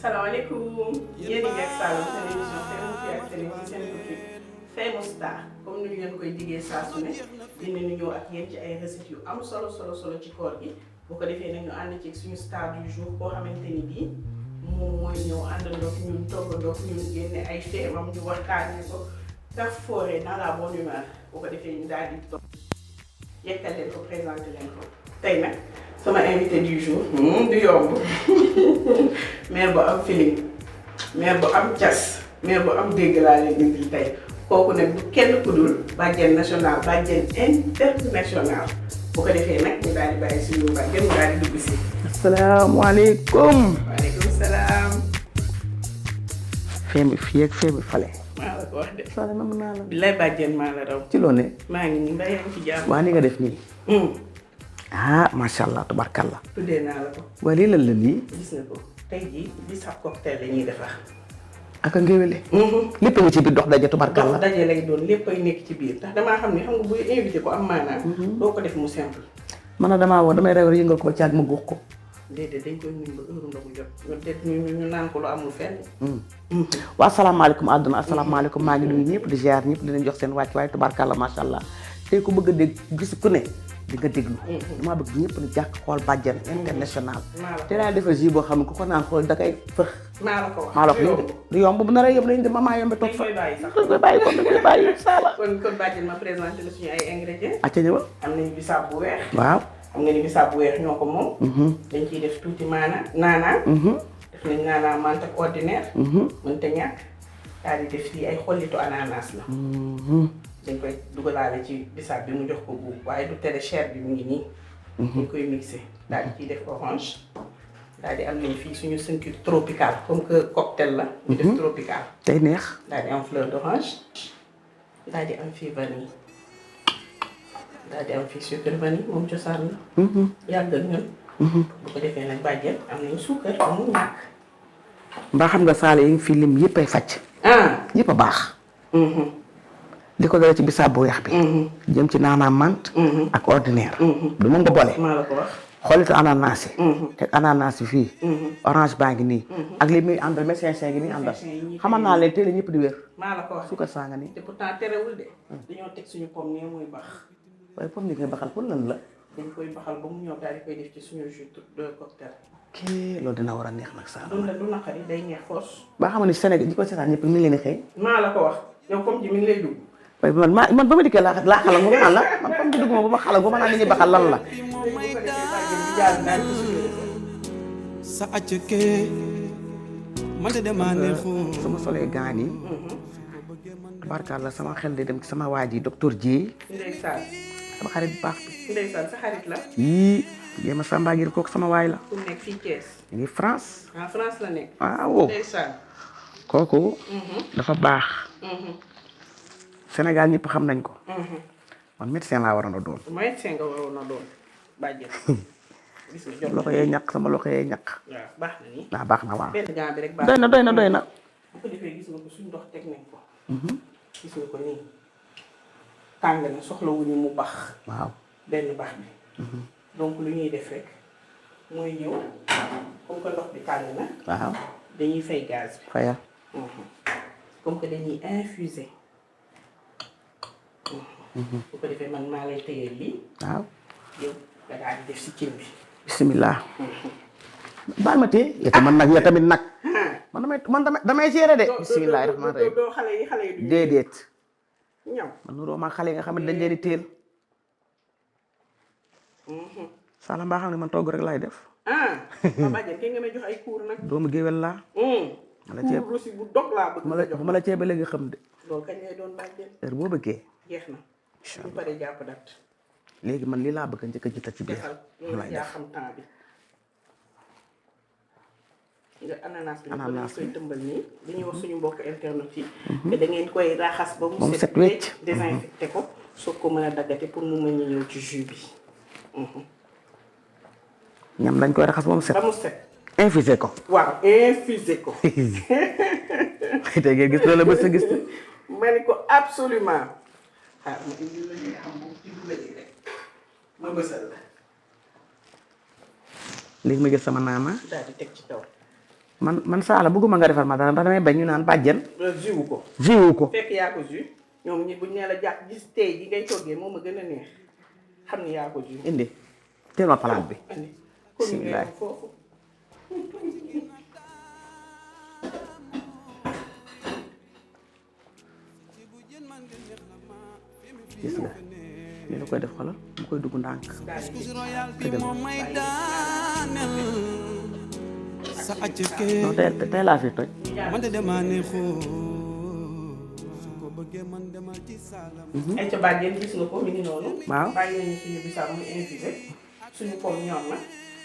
asalaamaaleykum yéen a ngi ak Saloum seen émission Femme Moufi ak seen émission Femme Star comme ni ñu leen koy diggee saa su ne dinañu ñëw ak yéen ci ay recettes yu am solo ci koor gi bu ko defee nag ñu ànd ci suñu star du jour boo xamante ni bii moom mooy ñëw àndandoo ak ñun toggandoo ak ñun génne ay feemam ñu waxtaanee ko kaf fooree dans la bonne humeur bu ko defee ñu daal di toog yekkal leen ko présenté leen ko tey nag. sama invité du jour du yomb mère bu am feeling mère bu am cas mère bu am dégg laa leen indil tey kooku nag du kenn ku dul bàjjen national bàjjen international bu ko defee nag ñu daal di bàyyi suñu bàjjen mu daal di dugg si. asalaamaaleykum. waaleykum salaam. Femme fii ak Femme fale. maa la ko wax de. Sala nam naa la. billaay bàjjen maa la raw. ci loo ne. maa ngi nii mbaa yaa ngi ci jàmm. waa ni nga def nii. Macha allah tubarkalla. tuddee naa la ko. waa lii lan la nii. gis nga ko tey jii bisaab cocktail la ñuy defar. ak a ngéwéle. lépp nga ci biir dox daje tubarkalla. dox daje lay doon lépp ay nekk ci biir ndax damaa xam ne xam nga buy invité ko am maanaam. doo ko def mu simple. man damaa woo damay rew yëngal ko ba caag ma góox ko. déedéet dañ koy nuyu ba heure ndogu jot ñu naan ko lu amul fenn. waa asalaamaaleykum àdduna asalaamaaleykum maa ngi nuyu ñëpp di ziar ñëpp di leen jox seen wàcc waaye tubarkalla macha allah tey ku bëgg a dégg gis ku ne. di nga déglu. damaa bëgg ñëpp ni jàkk xool bàjjen international. te daal defal jus boo xam ne ku ko naan xool da koy fëx. maa la ko wax maa la ko du yomb bu naree yomb nañ de maman yombe toog fa. dañ koy bàyyi kon dañ koy bàyyi saala. kon bàjjen ma présenté la suñu ay ingrédients. acca ñëwal. am nañu bisaab bu weex. waaw. xam nga ni bisaab bu weex ñoo ko moom. dañ ciy def tuuti naanaa. def nañ naanaa menthe ak ordinaire. mënta ñàkk daal di def fii ay xollitu ananas la. dañ koy dugalaale ci bisaab bi mu jox ko guub waaye du tere chair bi mu ngi nii. dañ koy mixé daal di ciy def orange. daal di am nañ fii suñu ceinture tropicale comme que cocktail la. ñu def tropical. tey neex. daal di am fleur d'orange. daal di am fii vanille. daal di am fii sucre vanille moom cosaan la. yàgg ak ñun. bu ko defee nag bàjjen am nañu suukar amul ñàkk. mbaa xam nga saale yi fi lim yëpp ay fàcc. yëpp a baax. li ko dara ci bisaab bu weex bi. jëm ci naanaa menthe. ak ordinaire. du moom nga boole. maa la ko wax. xoolitu ananas yi. te ananas yi fii. orange baa ngi nii. ak li muy àndal médecin gi muy àndal. xamal naa leen teel a ñëpp di wér. maa la ko wax suukar saa nga nii. te pourtant terewul de. dañoo teg suñu pomme nii muy bax. waaye pomme ni ngay baxal pour lan la. dañ koy baxal ba mu ñëw daal di koy def ci suñu jus de cocktail. ok loolu dina war a neex nag saa. du naqari day neex force. ba xam ne Sénégal ñi ko seetaan ñëpp mi ngi leen di xëy. maa la ko wax yow comme ji mi ngi lay dugg. waaye man ba ma dikkee laa xala nga naan la man comme di dugg ma ba ma xala ba ma naan li ñuy baxal lan la. sa aceke man de dama neexoon. su ma solee gaan yi. tubaarkalla sama xel di dem ci sama waa ji docteur Dieye. ndeysaan. sama xarit bu baax bi. ndeysaan sa xarit la. yii jéem a samba ngir kooku sama waay la. ku nekk fii Thiès. ñu ngi France. France la nekk. waaw. ndeysaan. kooku. dafa baax. Sénégal ñëpp xam nañ ko. man médecin laa waroon a doon. médecin nga waroon a doon bàjjen. gis nga jot loxo yee ñàkk sama loxo yee ñàkk. waaw baax na nii. waaw baax na waaw. benn gant bi rek baax doy na. bu ko defee gis nga ko suñ ndox teg nañ ko. gis nga ko nii. tàng na soxlawuñu mu bax. waaw benn bax bi. donc lu ñuy def rek mooy ñëw comme que ndox bi tàng na. waaw dañuy fay gaz bi. fayal. comme que dañuy infuser. bu ko defee man maa lay tëyee lii. waaw. yow nga daal di def si cin bi. bisimilah. baal ma tee. yow tamit nag. man damay gérer de. bisimilah rahmaani rahiim. doo xale yi du déedéet. ñaw. man nuroo maa xale yi nga xam ne dañ leen di teel. Sala mbaa xam ne man togg rek laay def. ma bàjjen ki nga may jox ay cours nag. doomu géwél laa. ma la ceeb cours aussi bu dog laa bëgg nga jox. bu ma la ceeb léegi xam de. loolu kañ lay doon bàjjen. heure boo bëggee. jeex na. incha bu allah paree jàpp dat. léegi man lii laa bëgg njëkk a jiital ci biir. defal lu loolu lay yaa def xam temps bi. nga ananas bi. ananas koy tëmbal nii. li ñuy wax suñu mbokk internet yi. te da ngeen koy raxas ba mu set wecc. désinfecté ko. soo ko mën a daggate pour mu mën a ñëw ci jus bi. ñam dañ koy raxas ba mu set. ba mu set. infusé ko. waaw infusé ko. tey ngeen gis loolu ba sa gis. ma ni ko absolument. ma indi la nga xam moom ci dugalee rek. ma bësal la. léegi ma gis sama naana. daal di teg ci kaw. man Saala bëgguma nga defal ma dara ndax damay bañ ñu naan bàjjen. jiwu ko. jiwu ko. fekk yaa ko ju ñoom ñi buñ nee la jàpp gis tey ji ngay toggee moom a gën a neex xam ni yaa ko ju. indi teel ma palaat bi. andi comme ni ngay foofu. gis nga ni la koy def xoolal mu koy dugg ndànk. sa aceke non tey laa fi toj. man de dama neexoo su ko bëggee man demal ci salam ay ca bàjjen gis nga ko mi ngi noonu. waaw bàyyi nañu suñu bisaab muy infusé suñu pomme ñor na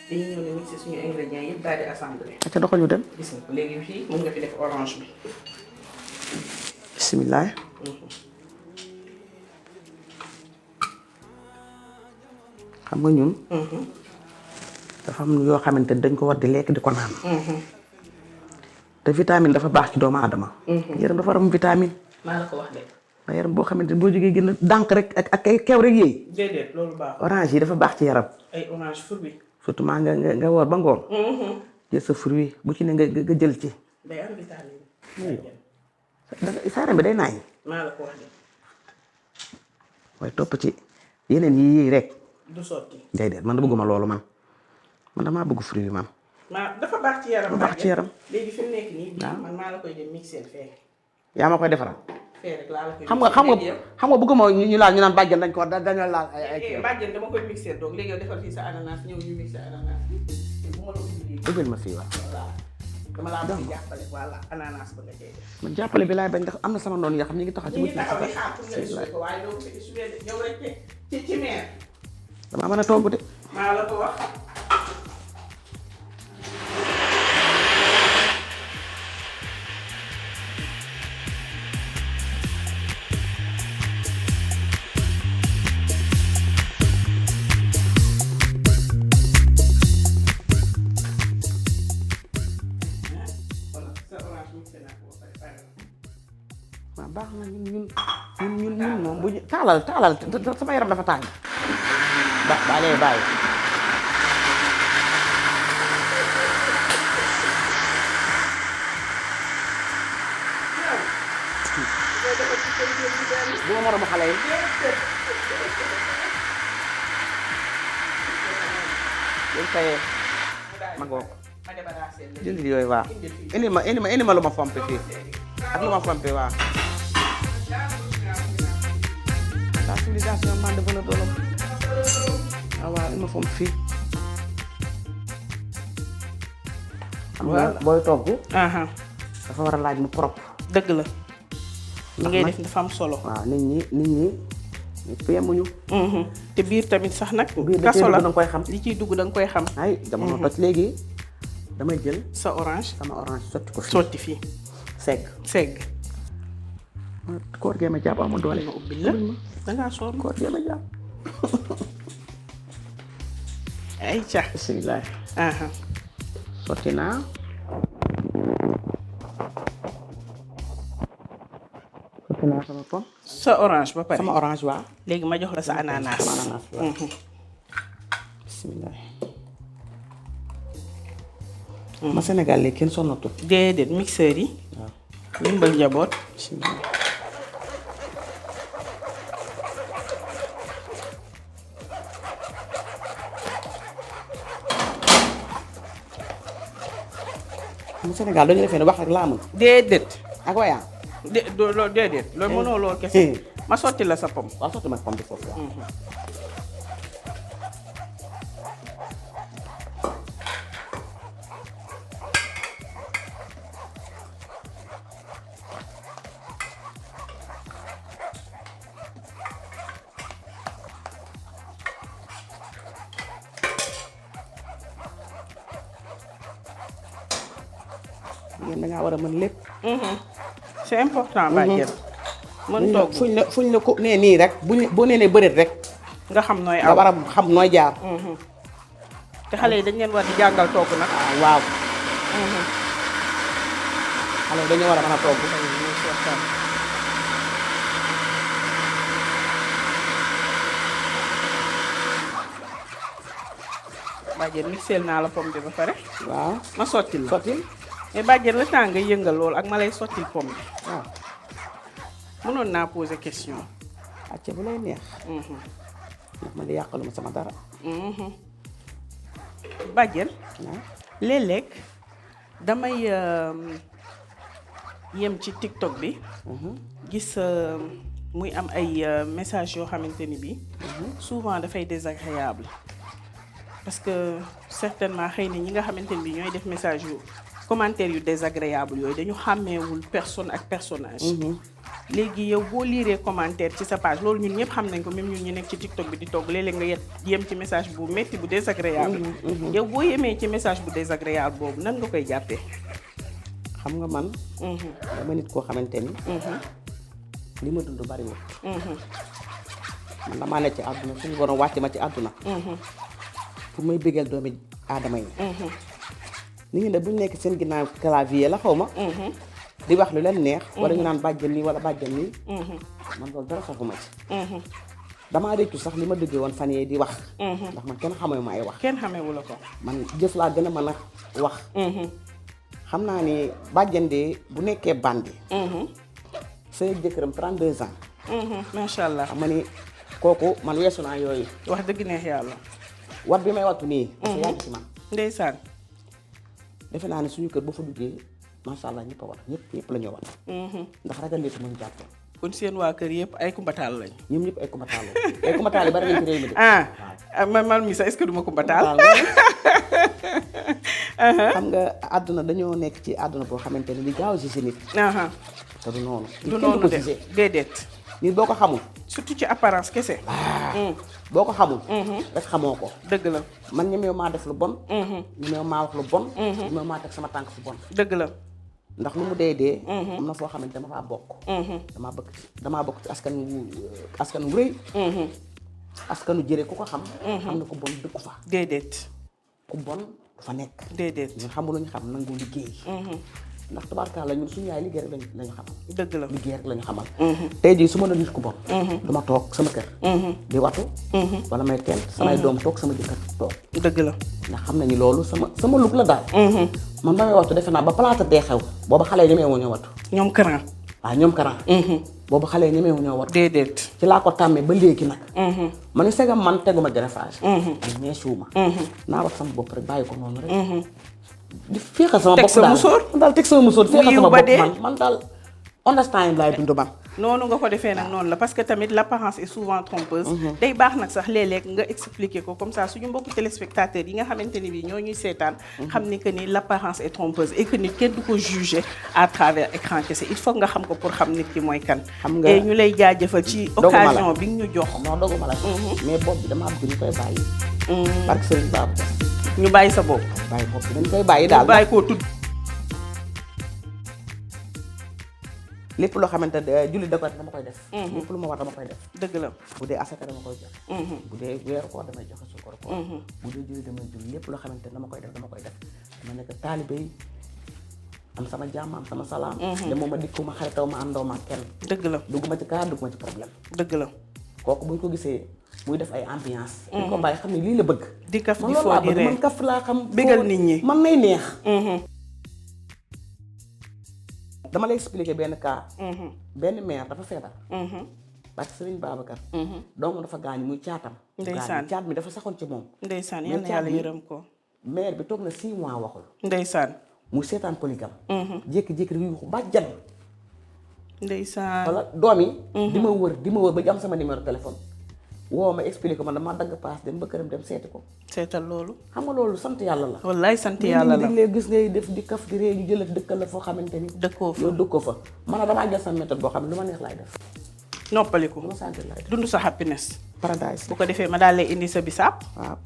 dañuy ñëw ne mixé suñu ingrédients yëpp daal di assemblé. acca doxal ñu dem. gis nga ko léegi fii mën nga fi def orange bi. bisimilah. xam nga ñun. dafa am yoo xamante ni dañ ko war di lekk di ko naan. te vitamine dafa baax ci doomu aadama. yaram dafa am vitamine. maa la ko wax de. ndax yaram boo xamante ni boo jógee gën a dànk rek ak ay kew rek yéey. déedéet loolu baax. orange yi dafa baax ci yaram. ay orange fruit. surtout maa nga woor ba ngoon. jël sa fruit bu ci ne nga jël ci. day am vitamine. sa yaram bi day naay. maa la ko wax de. waaye topp ci yeneen yii rek. du sotti. déedéet man da bëgguma loolu man damaa bëgg fruit bi man. dafa baax ci yaram. dafa baax ci yaram. léegi fi mu nekk nii. bii man maa la koy dem mixer fee. yaa ma koy defaral. fee rek laa la koy. xam nga bëgguma ñu laal ñu naan bàjjen dañ ko war dañoo laal ay kii. bàjjen dama koy mixer donc léegi yow defal fii sa ananas ñëw ñu mixer ananas bi bu ma la ko ubbi léegi. ubbil ma fii waaw. voilà dama laa bëgg jàppale voilà ananas ba nga cay def. man jàppale bi laay bañ ndax am na sama noonu yoo xam ñu ngi taxaw ci. ñu ngi taxaw di xaar pour nga essuyer ko waaye doo ko essuyer de yow rek ci meer. damaa mën a togg de. maa la ko wax. waaw baax na ñun moom bu ñu taalal sama yaram dafa tàng. bàyyi. bu ma moromu xale yi. yéen kay ma ngoog. jënd yooyu waaw. indi ma lu ma fompe fii ak lu ma fompe waaw. la civilisation man de bën a doolom. waaw indi ma fompe fii. xam nga booy togg. dafa war a laaj mu propre. dëgg la. li ngay def dafa am solo. waaw nit ñi ñëpp yemuñu. te biir tamit sax nag. biir kaso la da nga koy xam. li ciy dugg da nga koy xam. ay jamono toj léegi damay jël. sa orange. sama orange sotti ko fii. sotti fii. segg. koor gee ma jàpp amul doole. ma ubbil la dangaa sonn. koor gee ma jàpp. ay ca. bisimilah. sotti naa. sotti naa sama pomme. sa orange ba pare. sama orange waaw. léegi ma jox la sa ananas. sama ananas waaw. bisimilah. ma Sénégal léegi kenn sonnatul. déedéet mixeur yi. waaw. limbal njaboot. bisimilah. ma Sénégal dañu defee ne wax rek laa mën. déedéet. ak wayaan. loolu déedéet loolu mënoo loolu kese. ma sotti la sa pomme. waaw sotti ma pomme bi foofu waaw. yéen da ngaa war a mën lépp. c'est important bàjjen. mën togg fuñ la ko nee nii rek boo nee bëreet rek. nga xam nooy aw nga war a xam nooy jaar. te xale yi dañ leen war di jàngal togg nag. waaw. xale yi dañu war a mën a togg. bàjjen mixeel naa la pomme bi ba pare. waaw ma sotti la. sotti. mais bàjjen le temps nga yëngal loolu ak ma lay sottil pomme bi waaw mënoon naa poser question. acca bu lay neex ndax man di yàqaluma sama dara bàjjen waaw léeg-léeg damay yem ci TikTok bi gis muy am ay message yoo xamante ni bi souvent dafay désagréable parce que certainement xëy na ñi nga xamante ni bi ñooy def message yu commentaire yu désagréable yooyu dañu xàmmeewul personne ak personnage léegi yow boo liiree commentaire ci sa page loolu ñun ñëpp xam nañ ko même ñun ñu nekk ci TikTok bi di togg léeg-léeg nga yem ci message bu metti bu désagréable yow boo yemee ci message bu désagréable boobu nan nga koy jàppee xam nga man dama nit koo xamante ni li ma dund bariwul man damaa ne ci àdduna suñu borom wàcc ma ci àdduna pour may bégal doomi aadama yi nit ñi ne buñ nekk seen ginnaaw clavier la xaw ma di wax lu leen neex wala ñu naan bàjjan nii wala bàjjan nii man loolu dara safuma ci damaa réccu sax li ma dëggee woon fan yee di wax ndax man kenn xamee ma ay wax kenn xameewu la ko man jëf laa gën a mën a wax xam naa ni bàjjan de bu nekkee bandi sëy jëkkëram 32 ans macha allah xam nga ni kooku man weesu naa yooyu wax dëgg neex yàlla wat bi may wattu nii parce que yàgg ci man ndeysaan defe naa ne suñu kër boo fa duggee macha allah ñëpp a wat ñëpp la ñoo wat ndax ragal léegi muñ jàpp kon seen waa kër yëpp ay kumbataal lañ ñoom ñëpp ay kumbataal la ay kumbataal yi bari nañ ci réew mi de man mi sax est-ce que duma kumbataal xam nga àdduna dañoo nekk ci àdduna boo xamante ne li gaaw si nit te du noonu du noonu de déedéet nit boo ko xamul surtout ci apparence kese boo ko xamul rek xamoo ko dëgg la man ñemeew maa def lu bon ñemeew maa wax lu bon ñemeew maa teg sama tànk fu bon dëgg la ndax lu mu dee am na foo xamante dama faa bokk damaa bokk ci askan wu rëy askanu jëre ku ko xam am na ku bon dëkku fa déedéet ku bon fa nekk déedéet ñun xamul lu ñu xam nangu liggéey ndax tubaarkaala ñun suñu yaay liggéey rek lañu xamal dëgg la liggéey rek lañu xamal tey jii su ma doon nit ku bon duma toog sama kër di watu wala may tent samay doom toog sama jëkkër toog dëgg la ndax xam nañu loolu sama lug la daal man ba may watu defe naa ba palaata dee xew booba xale yi ñemeewu ñoo watu ñoom karan waaw ñoom karan boobu xale yi ñemeewu ñoo watu déedéet ci laa ko tàmmee ba léegi nag ma ne segam man teguma greffage man meesuuma naa wat sama bopp rek bàyyi ko noonu rek di féexal sama bopp daal teg sama musóor féexal sama bopp man daal understand laay dund man noonu nga ko defee nag noonu la parce que tamit l'apparence est souvent trompeuse day baax nag sax léeg-léeg nga expliquer ko comme ça suñu mbokku téléspectateurs yi nga xamante ni bi ñoo ñuy seetaan xam ni que ni l'apparence est trompeuse et que nit kenn du ko juger à travers écran kese il faut nga xam ko pour xam nit ki mooy kan et ñu lay jaajëfal ci occasion bi nga ñu jox non doguma la mais bopp bi dama bëgg ñu koy bàyyi parce que Serigne Babou ñu bàyyi sa bopp bàyyi bopp bi dañ koy bàyyi daal bàyyi koo tudd lépp loo xamante ne jullit da koy dama koy def lépp lu ma war dama koy def dëgg la bu dee asaka dama koy jox bu dee weeru koor damay joxe sukkur koor bu dee julli damay julli lépp loo xamante ne dama koy def dama nekk taalibe yi am sama jàmm am sama salaam de moom ma dikkuma xaritaw ma àndoo ma kenn dëgg la dugguma ci kaa dugguma ci problème dëgg la kooku buñ ko gisee muy def ay ambiance di ko bàyyi xam ne lii la bëgg di kaf man di loolu foo laa di bëgg ree man kaf laa xam bégal nit ñi man nay neex dama lay expliquer benn cas benn mère dafa feebar parce que Serigne Babacar doomu dafa gaañu muy caatam ndeysaan caat mi dafa saxoon ci moom ndeysaan yal na yàlla yërëm ko mère bi toog na 6 mois waxul ndeysaan muy seetaan polygame jékki-jékki rek yuuxu bàjjan ndeysaan wala doom yi di ma wër ba am sama numéro téléphone woo ma expliqué ko man dama dagg paas dem ba këram dem seeti ko seetal loolu xam nga loolu sant yàlla la wallaay sant yàlla la léegi gis ngay def di kaf di ree ñu jëlat dëkkal la foo xamante ni dëkkoo fa yow dëkkoo fa man a damaa jël sama méthode boo xam ne lu ma neex laay def noppaliku lu ma sentir laay def dund sa happiness paradise bu ko defee ma daal lay indi sa bisaab waaw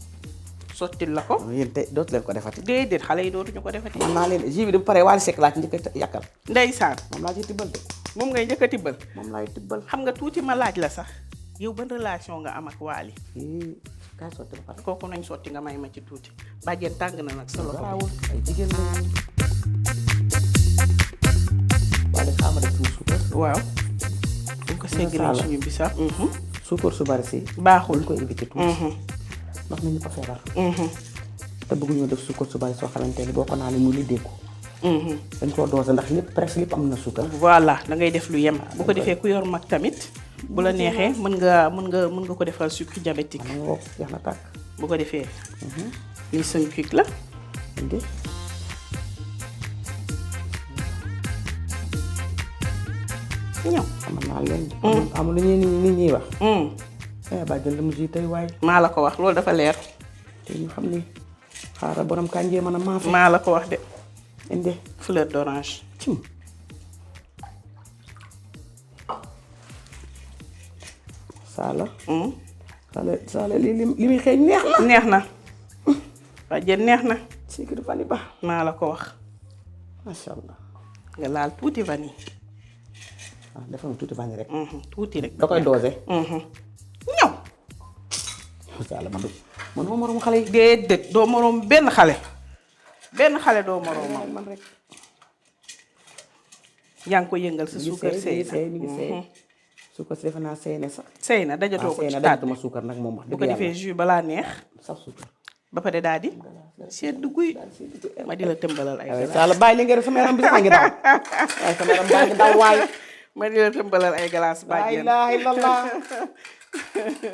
sottil la ko yéen te dootu leen ko defati déedéet xale yi dootuñu ko defati man naa leen jus bi bu paree Wally Seck laa ci njëkk a yàkkal ndeysaan moom laa ciy tibbal de moom ngay njëkk a tibbal moom laay tibbal xam nga tuuti ma laaj la sax yow ban relation nga am ak Wally kaay sotti ba pare kooku nañ sotti nga may ma ci tuuti bàjjen tàng na nag sa loxo garaawul ay jigéen la Wally xaama def tuuti suukar waaw buñ ko seggalee suñu bisaab suukar su bari si baaxul buñ ko éviter tuuti ndax nit ñi ko feebar te bëgguñoo def suukar su bari soo xamante ni boo ko naanee mu liddeeku dañ koo doose ndax lépp presque lépp am na suukar. voilà da ngay def lu yem bu ko defee ku yor mag tamit bu la neexee mën nga ko defal sucre diabétique am nga jeex na tàkk. bu ko defee lii suñ cuic la indi ñëw amal naa leen. amul lu ñuy nit ñi wax. bàjjen la mu ji tey waaye. maa la ko wax loolu dafa leer te ñu xam ni xaaral borom kànjee mën a maafe. maa la ko wax de indi fleur d'orange cim. saala. saala li muy xeeñ neex na. neex na bàjjen neex na sucre vanille ba. maa la ko wax macha allah. nga laal tuuti vanille defal ma tuuti vanille rek. tuuti rek da koy doose. ñëw saala man moo moroom xale yi. déedéet doo moroom benn xale doo moroom man rek. yaa ngi ko yëngal sa suukar sey mi ngi seey. suukar si defe naa seey ne sax. sey na dajatoo ko ci taat dajatuma suukar nag moom wax bu ko defee jus balaa neex sax suukar. ba pare daal di sedd guy ma di la tëmbalal ay glace saala bàyyi li nga def sama yaram bi sax ngi daw. waaye sama yaram baa ngi daw waaye. ma di la tëmbalal ay glace bàjjen. la ilaha illallah.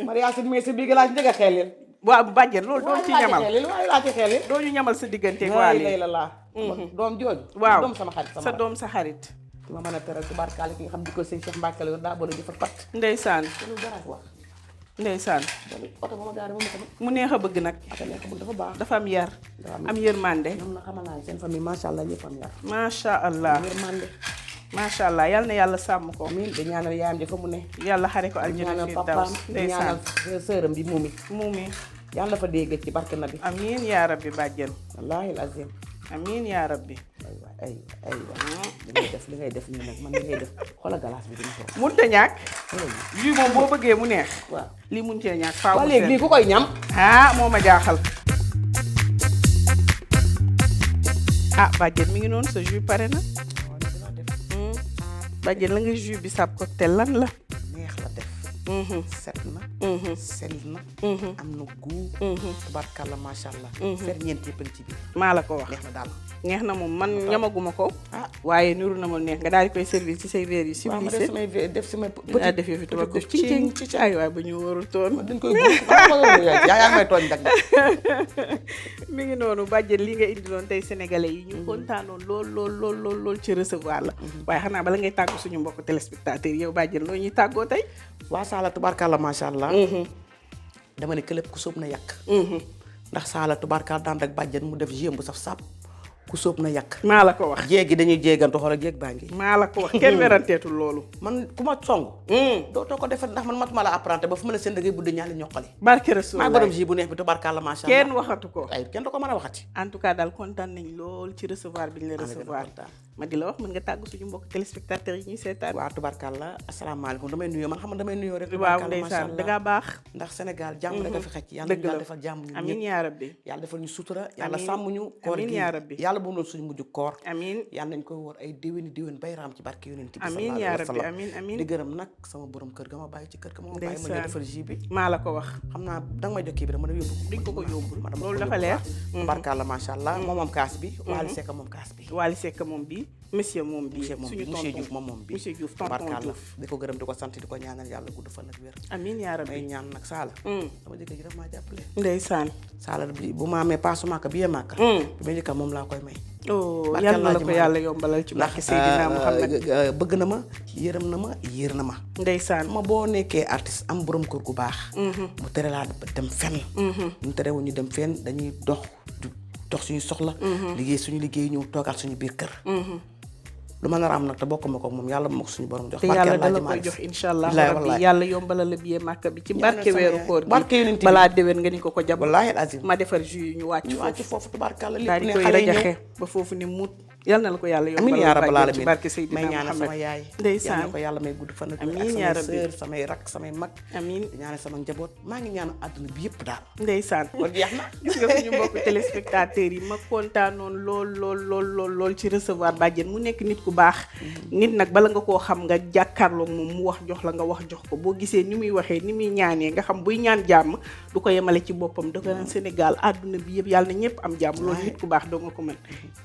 Maria Sine Meysse bii glace njëkk a xeelil. waaw bàjjen loolu doo ci ñamal waaye laa ci xeelil. doo ñu ñamal sa digganteeg waa waa lii lii la laa. doom jooju. waaw doom sama xarit sa doom sa xarit. ki ma mën a teral tubaarkaale ki nga xam di ko sëñ Cheikh Mbacke la yor daa boole jëfal pat. ndeysaan loolu dara wax. ndeysaan oto ba ma gaare moom tamit. mu neex a bëgg nag oto neex a bëgg dafa baax. dafa am yar am yërmande ñoom na xamal naa seen famille macha allah ñëpp am yar. macha allah yërmande. macha allah yal na yàlla sàmm ko amiin di ñaanal yaayam ji fa mu ne. yàlla xare ko di aljana ñaanal fi papaam daws di ndeysaan ñaanal sëram bi muumi. muumi yàlla fa dégg ci barke na bi. amiin yaa rabbi bàjjen wallaahi azim. amiin yaa rabbi aywa li ngay def nii nag man li ngay def xoolal glace bi dina ko. mënut a ñàkk jus moom boo bëggee mu neex waaw lii mënut a ñàkk faaw waa mu léegi seet. lii ku koy ñam. moo ma jaaxal bàjjen mi ngi noonu sa jus pare na bàjjen la nga jus bi sab cocktail lan la neex la def. set na. sell na. am na goût. tubaarkàlla macha allah. ferñeent yëpp a ngi ci biir. maa la ko wax neex na daal. neex na moom man ñamaguma ko waaye niru na ma neex nga daal di koy servir ci say verre yu civilisé def samay daa def yow fi tubaab def ci ay waay ba ñu warul toon dañ koy yaa may tooñ dag mi ngi noonu bàjjen li nga indi loon tey sénégalais yi ñu kontaanoon lool ci recevoir la waaye xanaa bala ngay tàggu suñu mbokk téléspectateurs yow bàjjen loo ñuy tàggoo tey waa Saala tubaarkàlla macha allah dama ne këlépp ku sóob na yàq ndax Saala tubaarkàlla daan rek bàjjen mu def jéem bu saf sàpp ku sóob na yàq maa la ko wax jéegi dañuy jéegantu xoolal jéeg baa ngi maa la ko wax kenn weranteetul loolu man ku ma song dootoo ko defal ndax man matuma la apprenti ba fu ma la seen dangay buddi ñaali ñoqali barke Rasul maa borom ji bu neex bi tubaarkàlla macha allah kenn waxatu ko ay kenn du ko mën a waxati en tout cas daal kontaan nañ lool ci recevoir bi ñu la recevoir ma di la wax mën nga tàggu suñu mbokk téléspectateurs yi ñuy seetaan waaw tubaarkàlla asalaamaaleykum damay nuyoo man xam nga damay nuyoo rek waaw ndeysaan dangaa baax ndax Sénégal jàmm rek a fi xëcc yàlla ñu defal jàmm ñu amiin yaa rabbi yàlla defal ñu sutura yàlla sàmm ñu koor amiin gi yaa rabbi yàlla bu mu doon suñu mujj koor amiin yàlla nañ koy wóor ay déwéni bay raam ci barke yonent bi amiin yaa rabbi amiin di gërëm nag sama borom kër ga ma bàyyi ci kër ga ma bàyyi ma defal jus bi maa la ko wax xam naa danga may jox kii bi dama yóbbu diñ ko yóbbul loolu dafa leer barkalla macha allah moom kaas bi Waly Seck moom kaas bi Waly Seck moom bi monsieur moom bi suñu monsieur Diouf moom bi monsieur Diouf tonton Diouf di ko gërëm di ko sant di ko ñaanal yàlla gudd fan ak wér amiin yaa rabbi may ñaan nag Saala sama jëkkër ji daf maa jàppale ndeysaan Saala bi bu ma amee paasu Màkka bi Màkka bi may njëkka moom laa koy may yàlla na la ko yàlla yombalal ci barke Seydina Muhammad bëgg na ma yërëm na ma yéer na ma ndeysaan ma boo nekkee artiste am borom kër gu baax mu tere laa dem fenn ñu terewu ñu dem fenn dañuy dox suñu soxla liggéey suñu liggéey ñëw toogaat suñu biir kër lu ma nar a am nag te bokk ma ko moom yàlla ma ko suñu borom jox te yàlla dala koy jox insha allah rabbi yàlla yombalal la billet Màkka bi ci barke weeru koor gi balaa déwén nga ni ko jab wallaahi azim ma defar jus yi ñu wàcc foofu tubaarkàlla lépp daal di koy rajaxe ba foofu ni mut yal na la ko yàlla amiin yaa rabbal yombalal ci aalamiin barke Seydina may ñaanal Muhammad sama yaay ndeysaan yal na ko yàlla may gudd fan ak amiin yaa samay rabbi sœur samay rak samay mag amiin di ñaanal sama njaboot maa ngi ñaanal àdduna bi yëpp daal ndeysaan kon jeex na gis nga suñu mbokk téléspectateurs yi ma kontaanoon lool ci recevoir bàjjen mu nekk nit ku baax nit nag bala nga koo xam nga jàkkaarloog moom mu wax jox la nga wax jox ko boo gisee ni muy waxee ni muy ñaanee nga xam buy ñaan jàmm du ko yemale ci boppam da ko naan Sénégal àdduna bi yëpp yàlla na ñëpp am jàmm loolu nit ku baax doo nga ko mën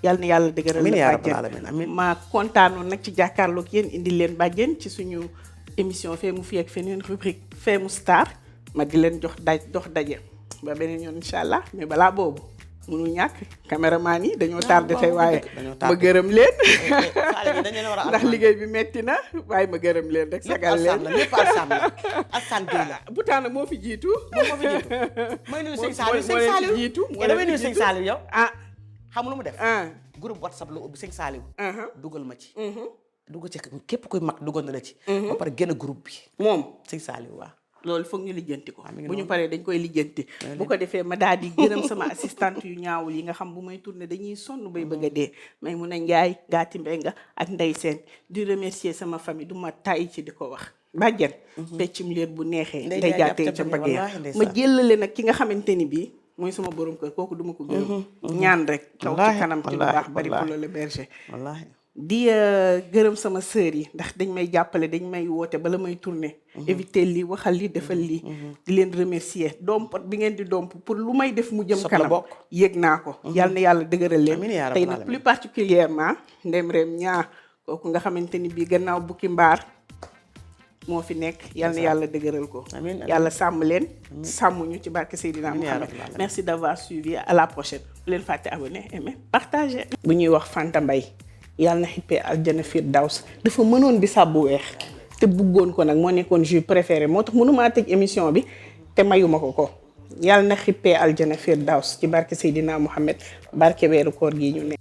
yàlla na yàlla dëgëral amiin yaa rabbal bàjjen aalamiin amiin. ma kontaanoon nag ci jàkkaarloog yéen indi leen bàjjen ci suñu émission fee mu fi ak feneen rubrique Femme Star ma di leen dox daje ba beneen yoon incha allah mais balaa boobu mënul ñàkk caméraman yi dañoo tardé tey waaye ma gërëm leen ndax liggéey bi metti na waaye ma gërëm leen rek sagal leen lépp Assane Gueye la bu taana moo fi jiitu may nuyu sëñ Saliou jiitu damay nuyu sëñ Saliou yow ah xam lu mu def groupe WhatsApp la ubbi sëñ Saliou dugal ma ci dugal ci képp kuy mag dugal na la ci ba pare génn groupe bi moom sëñ Saliou waaw loolu foog ñu lijjanti ko bu ñu paree dañ koy lijjanti bu ko defee ma daal di gërëm sama assistante yu ñaawul yi nga xam bu may tourné dañuy sonn bay bëgg a dee may mun a njaay gaati mbenga ak ndey seen di remercier sama famille du ma tay ci di ko wax bàjjen peccum leer bu neexee day jaatee ca mbagg ya ma jëlale nag ki nga xamante ni bii mooy sama borom kër kooku duma ko gërëm ñaan rek kaw ci kanam ci lu baax bari pour le berger wallaahi di gërëm sama sœur yi ndax dañ may jàppale dañ may woote bala may tourner éviter lii waxal lii defal lii di leen remercier dompat bi ngeen di domp pour lu may def mu jëm kanam yëg naa ko yal na yàlla dëgëral leen tey nag plus particulièrement ndem reem ñaa kooku nga xamante ni bii gannaaw bukki mbaar moo fi nekk yal na yàlla dëgëral ko yàlla sàmm leen sàmm ñu ci barke Seydina Mohamed merci d'avoir suivi à la prochaine bu leen fàtte abonner aimer partager bu ñuy wax Fanta Mbaye yàlla na xippee aljana firdaws dafa mënoon bisaab bu weex te bëggoon ko nag moo nekkoon jus préféré moo tax mënumaa tëj émission bi te mayuma ko yàlla na xippee aljana firdaws ci barke Seydina Mohamed barke weeru koor gi ñu nekk